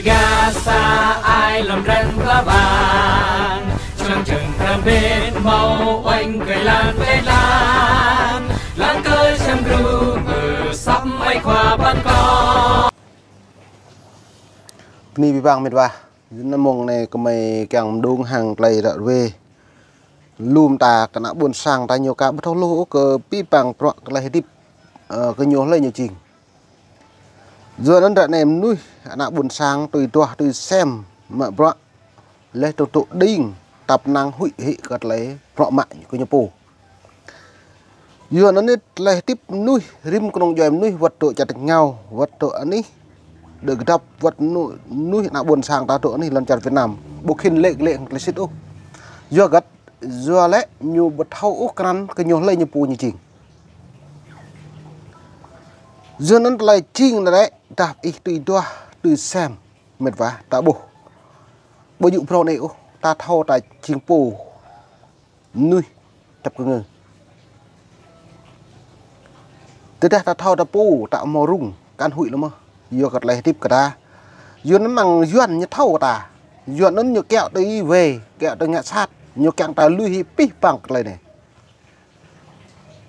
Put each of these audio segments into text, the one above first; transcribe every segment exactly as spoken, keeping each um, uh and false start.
Gah sa ai lŏm ren pla bang, čang čang pran bên hmâo oanh kơi lan pê lan, lăng kơi čang gru mơ săp mai khua păn kơ. Bơni abih bang met wa. Yua anŭn mông anai kơmơi kiăng mơđung hăng tơlơi ră ruai. Lŏm ta kơ ană ƀôn sang ta ñu ka ƀu thâo hluh kơ abih bang bruă tơlơi hơdip, ơ, kơ ñu hlơi ñu jing. Yua anŭn ră anai mơnuih ană ƀôn sang tui duah tui sem mă bruă laih dơ̆ng tŭ đing tăp năng huĭ hĭ kơ tơlơi bruă mă kơ ñu pô. Yua anŭn tơlơi hơdip mơnuih rĭm kơnung djuai mơnuih wơ̆t dŏ čar tač rơngiao, wơ̆t dŏ anih, dŏ kơdŏp, wơ̆t mơnu-, mơnuih ană ƀôn sang ta dŏ anih lŏn čar Việt Nam. Ƀu khĭn lĕ lĕ tơlơi sĭt ôh. Yua hơget, yua lĕ ñu ƀu thâo ôh krăn kơ ñu hlơi ñu pô ñu jing. Yua anŭn tơlơi jing anai lĕ, tơdah ih tui duah, tui sem, met wa, ta ƀuh. Ƀu djơ̆ phrâo anai ôh, ta thâo ta jing pô mơnuih tăp kơ ngơ. Tơdah ta thâo ta pô, ta hmâo rŭng, kăn huĭ lơ mơ̆. Yua kơ tơlơi hơdip kơ ta. Yua anŭn mơ̆ng Yuan ñu thâo ta. Yua anŭn ñu kiaŏ tui wai, kiaŏ tui ngă sat, ñu kiăng ta lui hĭ abih bang kơ tơlơi anai.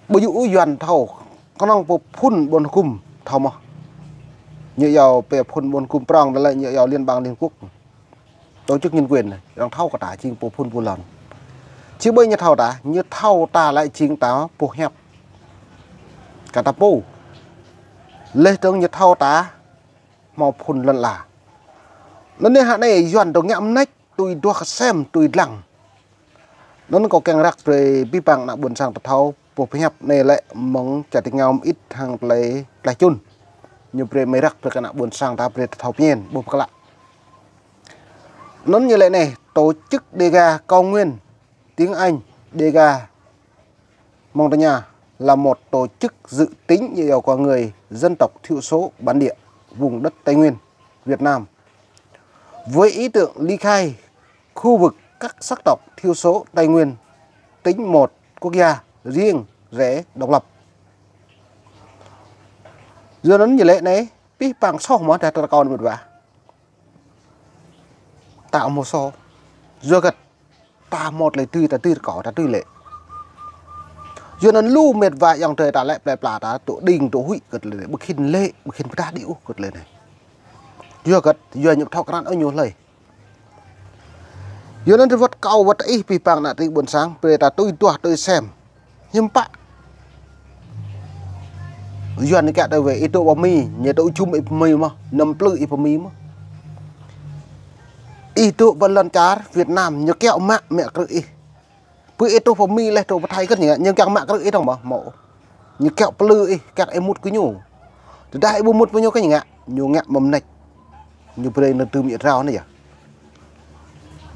Ƀu djơ̆ ôh Yuan thâo, kơnơ̆ng pô phŭn ƀôn hơkŭm thâo mơ̆. Ñu iâu pô phŭn ƀôn hơkŭm prŏng, tơlơi ñu iâu Liên bang Liên Hợp Quốc. Tổ chức nhân quyền anai, arăng thâo kơ ta jing pô phŭn pô lŏn. Či ƀơi ñu thâo ta, ñu thâo ta lĕ jing ta pô hiăp. Kơ ta pô. Laih dơ̆ng ñu thâo ta hmâo phŭn lŏn ala. Anŭn anai hă anai Yuan dŏ ngă mơneč, tui duah kơ sem, tui dlăng. Anŭn kâo kiăng răk brơi abih bang ană ƀôn sang ta thâo, pô pơhiăp anai lĕ mơ̆ng čar tač rơngiao mơit hăng tơlơi tlaih čun. Ñu brơi mơi răk brơi kơ ană ƀôn sang ta brơi ta thâo pơñen, ƀu pơklă. Anŭn ñu lĕ anai, tổ chức Đêga Cao Nguyên, tiếng Anh, Đêga Montagnard, là một tổ chức dự tính dựa vào con người dân tộc thiểu số bản địa vùng đất Tây Nguyên, Việt Nam, với ý tưởng ly khai khu vực các sắc tộc thiểu số Tây Nguyên, tính một quốc gia riêng rẽ độc lập. Yua anŭn ñu lĕ anai, abih bang soh mơ̆ tơdah ta rơkâo anŭn met wa. Ta hmâo soh. Yua hơget, ta hmâo tơlơi tui, ta tui rơkâo, ta tui lĕ. Yua anŭn lu met wa ayŏng adơi ta lĕ plơi pla ta dŏ đing dŏ huĭ kơ tơlơi anai. Ƀu khĭn lĕ, ƀu khĭn pơdah đĭ ôh kơ tơlơi anai. Yua hơget, yua ñu ƀu thâo krăn ôh ñu hlơi. Yua anŭn wơ̆t kâo wơ̆t ih abih bang ană tring ƀôn sang, brơi ta tui duah tui sem. Hiư̆m pă. Yuan ñu kiaŏ tui wai, ih dŏ pơ Mi, ñu dŏ jum ih pơ Mi mơ̆, năm plư ih pơ Mi mơ̆. Ih dŏ pơ lŏn čar Việt Nam, ñu kiaŏ mă, mă krư̆ ih. Pơ ih truh pơ Mi laih truh pơ Thái kơ̆t ñu ngă, ñu kiăng mă krư̆ ih dơ̆ng mơ̆, hmâo. Ñu kiaŏ plư ih, kiăng ih mŭt kơ ñu. Tơdah ih ƀu mŭt pơ ñu kơ̆t ñu ngă, ñu ngă mơ̆ mơneč. Ñu brơi nơ̆r tơm ia drao anai yơh.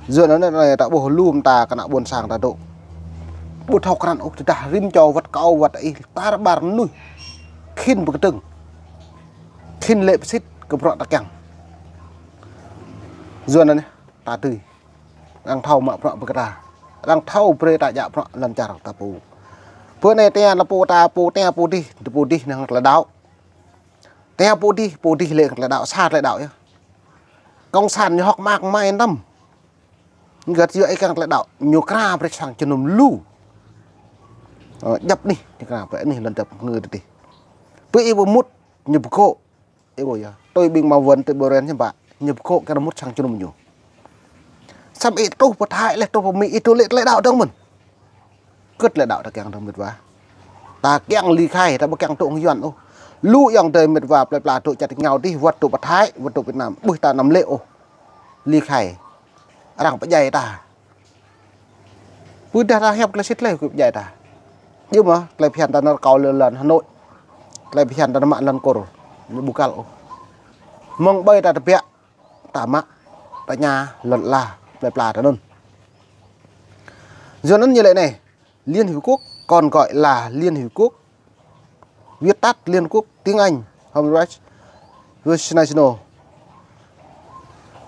Yua anŭn anai ta ƀuh lŏm ta kơ ană ƀôn sang ta dŏ. Ƀu thâo krăn ôh tơdah rĭm čô wơ̆t kâo wơ̆t ih tar ƀar mơnuih. Khĭn pơkơdơ̆ng. Khĭn lĕ pơsit kơ bruă ta kiăng. Yua anŭn anai ta tui. Arăng thâo mă bruă brơi kơ ta. Arăng thâo brơi ta djă bruă lŏn čar ta pô. Pơ anai tơña ta pô ta pô tơña pô dih, ta pô dih năng tơlơi đaŏ. Tơña pô dih, pô dih lĕ tơlơi đaŏ, sa tơlơi đaŏ yơh. Cộng sản ñu hơ̆k mơak mai tăm. Hơget yua ih kiăng tơlơi đaŏ, ñu kra brơi sang jơnum lu. Ơ, djăp anih, ñu kra brơi anih lŏn djăp ngơ tơdih. Pơ ih ƀu mŭt, ñu pơgŏ. Ih ƀuh yơh. Tui ƀing mă wơ̆n, tui ƀu ren hiư̆m pă, ñu pơgŏ kiăng mŭt sang jơnum ñu. Samơ̆ ih truh pơ Thái laih truh pơ Mi, ih dŏ lĕ tơlơi đaŏ dơ̆ng mơ̆n. Kơ tơlơi đaŏ ta kiăng dơ̆ng met wa. Ta kiăng ly khai, ta ƀu kiăng dŏ hăng Yuan ôh. Lu ayŏng adơi met wa plơi pla dŏ čar tač rơngiao dih, wơ̆t dŏ pơ Thái, wơ̆t dŏ Việt Nam, ƀuh ta anăm lĕ ôh. Ly khai. Arăng pơdjai ta. Pơdah ta hiăp tơlơi sĭt lĕ kơ pơdjai ta. Djơ̆ mơ̆, tơlơi phiăn ta nao rơkâo lơ lŏn Hà Nội. Tơlơi phiăn ta nao mă lŏn Kur. Ñu ƀu kăl ôh. Mơ̆ng ƀơi ta tơbiă. Ta mă, ta tơña lŏn ala, plơi pla ta anŭn. Yua anŭn ñu lĕ anai, Liên Hiệp Quốc, còn gọi là Liên Hiệp Quốc, viết tắt Liên Quốc, tiếng Anh, Human Rights International,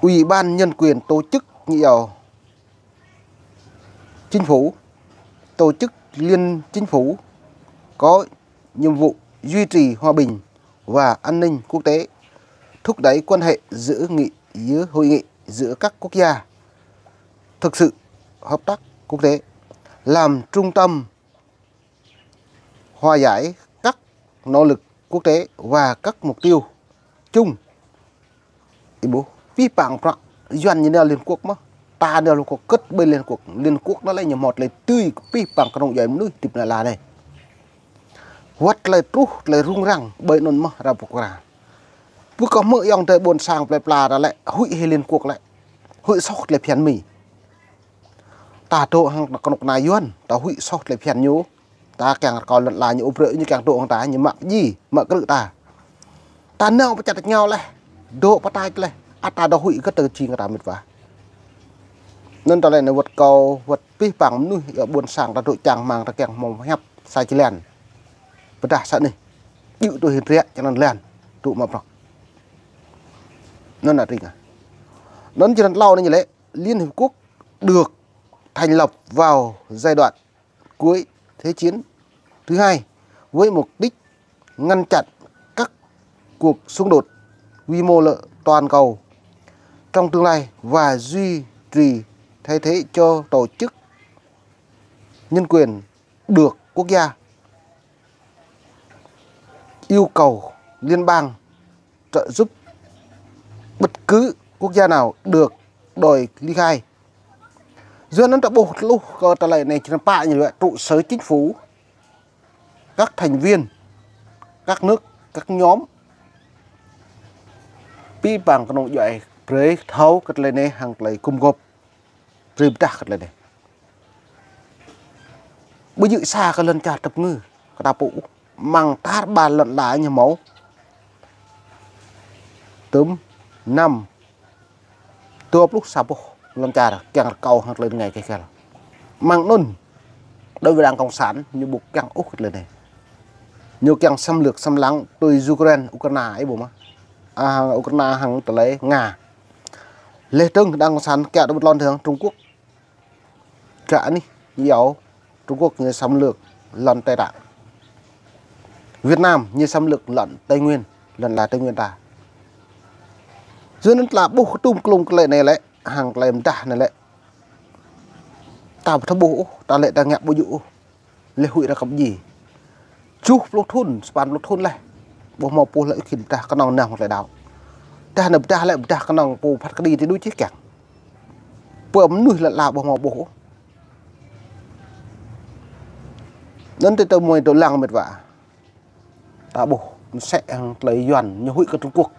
Ủy ban Nhân quyền Tổ chức Nhị Dầu Chính phủ, Tổ chức Liên Chính phủ có nhiệm vụ duy trì hòa bình và an ninh quốc tế, thúc đẩy quan hệ giữa nghị giữa hội nghị giữa các quốc gia thực sự hợp tác quốc tế làm trung tâm hòa giải các nỗ lực quốc tế và các mục tiêu chung. Ih ƀuh, pih păng prăk, Yuan ñu nao Liên Quốc mơ̆. Ta nao Liên Quốc, kơ̆t ƀơi Liên Quốc. Liên Quốc anŭn lĕ ñu hmâo tơlơi tui pih păng kơnung djuai mơnuih tip nao la anai. Wăt tơlơi truh, tơlơi rŭng răng, ƀơi anŭn mơ̆ ră pơkra. Ƀu kơ hmư̆ ayŏng adơi ƀôn sang plơi pla ta lĕ, huĭ hĭ Liên Quốc lĕ. Huĭ soh tơlơi phiăn Mi. Ta dŏ hăng kơnuk kơna Yuan, ta huĭ soh tơlơi phiăn ñu. Ta kiăng rơkâo lŏn ala ñu ƀu brơi ñu kiăng dŏ hăng ta, ñu mă ji, mă krư̆ ta. Ta nao pơčăt ñu laih, dŏ pơtač laih, ăt ta dŏ huĭ kơ tơ jing ta mĕt wa. Anŭn tơlơi anai wăt kâo, wăt pih păng mơnuih, yua ƀôn sang ta dŏ čang rơmang ta kiăng hmâo hiăp sa jơlan. Pơdah sa anih. Djơ̆ tui hĭ rĕ čơnăn lan, dŏ mă prăk. Anŭn anai ring ah. Anŭn čơnăn tlâo anai ñu lĕ, Liên Hiệp Quốc được thành lập vào giai đoạn cuối Thế chiến thứ hai với mục đích ngăn chặn các cuộc xung đột quy mô lợ toàn cầu trong tương lai và duy trì thay thế cho tổ chức nhân quyền được quốc gia yêu cầu liên bang trợ giúp bất cứ quốc gia nào được đòi ly khai. Yua anŭn ta ƀuh tơluh kơ tơlơi anai čơnăn pă ñu lĕ trụ sở chính phủ, các thành viên, các nước, các nhóm. Pih păng kơnung djuai brơi thâo kơ tơlơi anai hăng tơlơi gum gôp. Brơi pơdah kơ tơlơi anai. Ƀu djơ̆ sa kơ lŏn čar tơpơngư, kơ ta pô ôh, mơ̆ng tar ƀar lŏn ala ñu hmâo. Tơm, năm, dua pluh sa boh lŏn čar kiăng rơkâo hăng tơlơi rơngai kơ kăl. Mơ̆ng anŭn, đối với Đảng Cộng sản, ñu ƀu kiăng ôh kơ tơlơi anai. Ñu kiăng xâm lược, xâm lăng, tui Ukraine, Ukraine, ih ƀuh mơ̆. À, Ukraine hăng tơlơi Nga. Leh dơ̆ng Đảng Cộng sản kiăng dŏ ƀơi lŏn tơnah Trung Quốc. Ră anih, yua Trung Quốc ñu xâm lược lŏn Tây Tạng. Việt Nam ñu xâm lược lŏn Tây Nguyên, lŏn ala Tây Nguyên ta. Yua anŭn ta ƀuh kơtum klung tơlơi anai lĕ, hăng tơlơi pơdah anai lĕ. Ta ƀu thâo ƀuh ôh, ta lĕ ta ngă ƀu djơ̆ ôh. Leh huĭ rơkâo ji. Tơjuh pluh thŭn, sapăn pluh thŭn laih. Ƀu hmâo pô lĕ khĭn pơdah kơnơ̆ng nao hăng tơlơi đaŏ. Pơdah anai pơdah lĕ pơdah kơnơ̆ng pô phat kơđi ti đôč čih kiăng. Pô mơnuih lŏn ala ƀu hmâo ƀuh ôh. Anŭn tơ tơ mơi tơ lăng mĕt wa. Ta ƀuh, mơsĕ hăng tơlơi Yuan, ñu huĭ kơ Trung Quốc.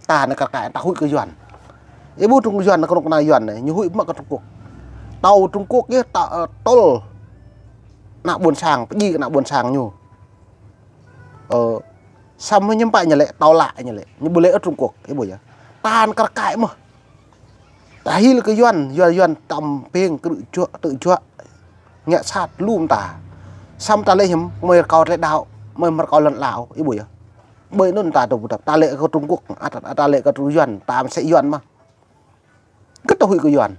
Ta anai kar kaĭ ta huĭ kơ Yuan. Ih ƀuh Trung Yuan, kơnuk kơna Yuan anai, ñu huĭ mă kơ Trung Quốc. Tâo Trung Quốc yơh, ta, ơ, tơl ană ƀôn sang, pơdjai kơ ană ƀôn sang ñu. Ơ, samơ̆ hiư̆m pă ñu lĕ, tâo lă ñu lĕ. Ñu ƀu lĕ ôh Trung Quốc, ih ƀuh yơh. Ta anai kar kaĭ mơ̆. Ta hil kơ Yuan, Yuan, Yuan tăm ping krư̆ juă, tơ̆ juă. Ngă sat lŏm ta. Samơ̆ ta lĕ hiư̆m, mơi rơkâo tơlơi đaŏ, mơi rơkâo lŏn ala, ih ƀuh yơh. Ƀơi anŭn ta dŏ pơdăp, ta lĕ kơ Trung Quốc, ăt, ăt, ta lĕ kơ Trung Yuan, ta mơsĕ Yuan mơ̆. Kơ ta huĭ kơ Yuan.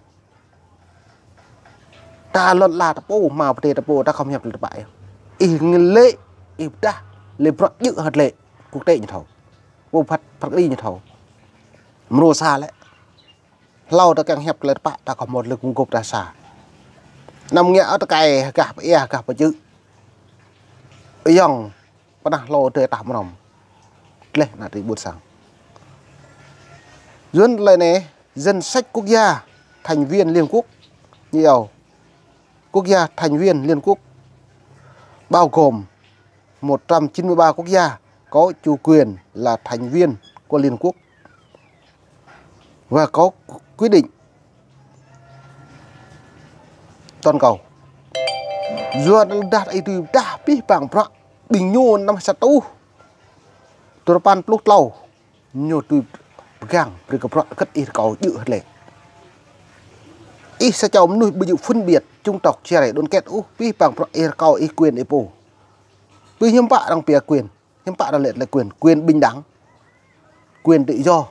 Ta lŏn ala ta pô, hmâo pơtê ta pô, ta khŏm hiăp tơlơi tơpă yơh. Ih ngă lĕ, ih pơdah, lĕ bruă djơ̆ hơt lĕ, quốc tế ñu thâo. Pô phat, phat kơđi ñu thâo. Mrô sa lĕ. Hlâo ta kiăng hiăp tơlơi tơpă ta khŏm hmâo tơlơi gum gôp ta sa. Anăm ngă ôh tơkai gah pơ ia gah pơ čư̆. Ayŏng pơnah hlâo tơlơi tah mơnơ̆m. Tleh ană tơlơi ƀuôn sang. Yua anŭn tơlơi anai, danh sách quốc gia thành viên Liên Quốc. Ñu yua quốc gia thành viên Liên Quốc bao gồm một trăm chín mươi ba quốc gia có chủ quyền là thành viên của Liên Quốc và có quy định toàn cầu. Yua anŭn dah ih tui pơdah pih păng prăk ƀing ñu năm sa rơtuh dua rơpăn pluh tlâo. Ñu tui pơgang brơi kơ prăk kơt ih rơkâo djơ̆ hơt lĕ. Ih sa čô mơnuih ƀu djơ̆ phân biệt chủng tộc chia rẽ đoàn kết ôh, pih păng prăk ih rơkâo ih quyền ih pô. Pih hiư̆m pă arăng pia quyền, hiư̆m pă arăng lĕ tơlơi quyền, quyền bình đẳng, quyền tự do,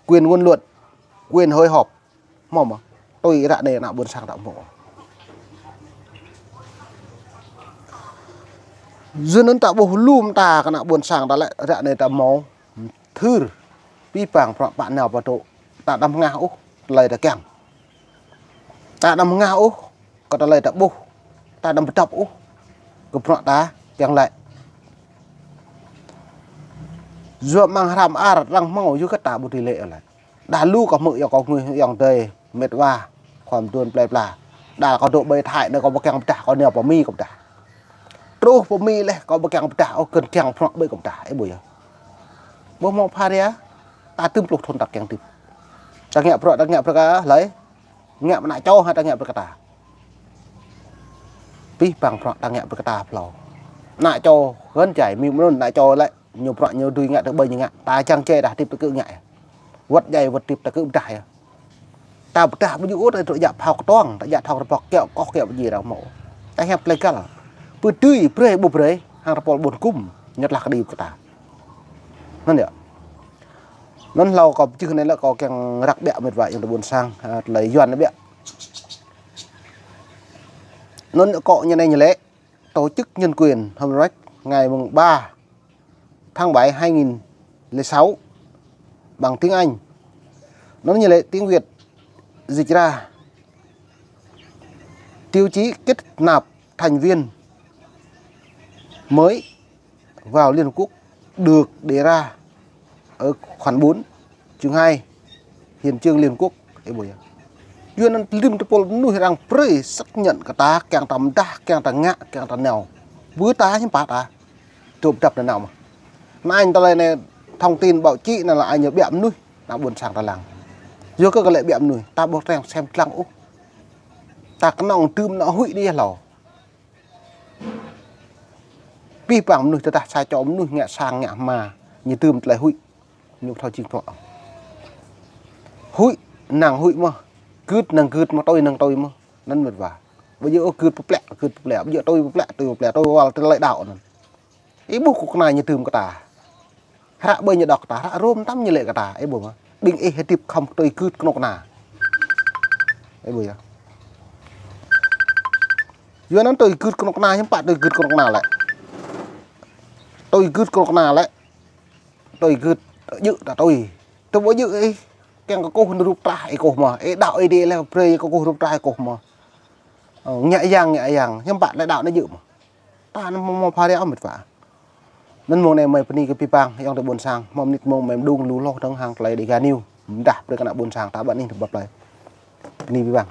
quyền ngôn luận, quyền hội họp. Hmâo mơ̆? Tui ră anai ană ƀôn sang ta hmâo. Yua anŭn ta ƀuh lŏm ta kơ ană ƀôn sang ta lĕ ră anai ta hmâo. Thưr. Abih bang bruă pă nao pơ tŏ, ta đăm hơngah ôh tơlơi ta kiăng. Ta đăm hơngah ôh kơ tơlơi ta ƀuh. Ta đăm pơdŏp ôh kơ bruă ta kiăng lĕ. Yua mơ̆ng hrăm ar arăng hmâo yua kơ ta ƀu dưi lĕ lĕ. Đa lu kơ hmư̆ yua kơ ngui yŏng tơi mĕt wa, khom tuôn plei pla. Đa kơ dŏ ƀơi Thái anai kơ ƀu kiăng pơdah, kơ nao pơ Mi kơ pơdah. Truh pơ Mi lĕ kơ ƀu kiăng pơdah, ôh kơn kiăng bruă ƀơi kơ pơdah, ih ƀuh yơh. Ƀuh mơ̆ng pha ria, ta tơm pluh thun ta kiăng tip. Ta ngă bruă, ta ngă bruă kơ hlơi, ngă mơnă čô hă ta ngă bruă kơ ta. Abih bang bruă ta ngă bruă kơ ta hlâo. Mơnă čô gơ̆n jai, Mi mơnŭn mơnă čô lĕ. Ñu bruă ñu dưi ngă tơ ƀơi ñu ngă. Ta čang čê dah tip tơ kơ ngă yơh. Wơ̆t djai wơ̆t tip tơ kơ pơdah yơh. Ta pơdah ƀu djơ̆ ôh tơ dŏ djă phao kơtuang, ta djă thŏk rơbŏk kiaŏ koh kiaŏ pơjing rao mơ̆. Ta hiăp tơlơi găl. Pơdơi brơi ƀu brơi, hăng rơpôl ƀôn kŭm, ñu tơlah kơđi kơ ta. Anŭn yơh. Anŭn hlâo kâo pơčeh anai lĕ kâo kiăng răk ƀiă mĕt wa yŏng tơ ƀôn sang, ha, tơlơi Yuan anai ƀiă. Anŭn kâo ñu anai ñu lĕ, tổ chức nhân quyền Hơmrech ngày mùng ba tháng bảy hai nghìn lẻ sáu bằng tiếng Anh. Anŭn ñu lĕ tiếng Việt dịch ra: tiêu chí kết nạp thành viên mới vào Liên Hợp Quốc được đề ra ở khoản bốn, chương hai, Hiến chương Liên Hợp Quốc, ih ƀuh yơh. Yua anŭn rĭm tơpul mơnuih arăng brơi xác nhận kơ ta, kiăng ta pơdah, kiăng ta ngă, kiăng ta nao. Ƀu ta hiư̆m pă ta. Tŭ pơdăp nanao mơ̆. Anai tơlơi anai thông tin báo chí anai lĕ anai ƀiă mơnuih, ană ƀôn sang ta lăng. Yua kơ kơ lĕ ƀiă mơnuih, ta ƀu treng sem lăng ôh. Ta kơnơ̆ng tơm anŏ huĭ đĭ hlâo. Abih bang mơnuih tơdah sa čô mơnuih ngă sang ngă hma, ñu tơm tơlơi huĭ. Ñu thâo jing pơ̆k. Huĭ, năng huĭ mơ̆. Gưt năng gưt mơ̆, tui năng tui mơ̆. Anŭn mĕt wa. Ƀu djơ̆ ôh gưt pơplĕ, gưt pơplĕ. Ƀu djơ̆ tui pơplĕ, tui pơplĕ. Tui wăl tơlơi đaŏ anŭn. Ih ƀuh kơnuk kơna ñu tơm kơ ta. Hră ƀơi ñu đŏk kơ ta, hră Rôm tăm ñu lĕ kơ ta. Ih ƀuh mơ̆. Ƀing ih hơdip khŏm tui gưt kơnuk kơna. Ih ƀuh yơh. Yua anŭn tui gưt kơnuk kơna, hiư̆m pă tui gưt kơnuk kơna lĕ. Tui gưt kơnuk kơna lĕ. Tui gưt, djơ̆ ta tui. Tui ƀu djơ̆ ih, kiăng kơkuh rup trah ih kơkuh mơ̆. Ih đaŏ ih đĭ lĕ brơi kơkuh rup trah ih kơkuh mơ̆. Ơ, ngă yang, ngă yang. Hiư̆m pă lĕ đaŏ anai djơ̆ mơ̆. Ta anŭn mơ̆, mơ̆ pha ria mĕt wa. Anŭn mông anai mơi bơni kơ abih bang, yŏng tơ ƀôn sang. Mơ̆ mơnit mông mơi mơđung lu hloh dơ̆ng hăng tơlơi Dega News. Pơdah brơi kơ ană ƀôn sang ta ƀơi anai tơ ƀăp plei. Bơni abih bang.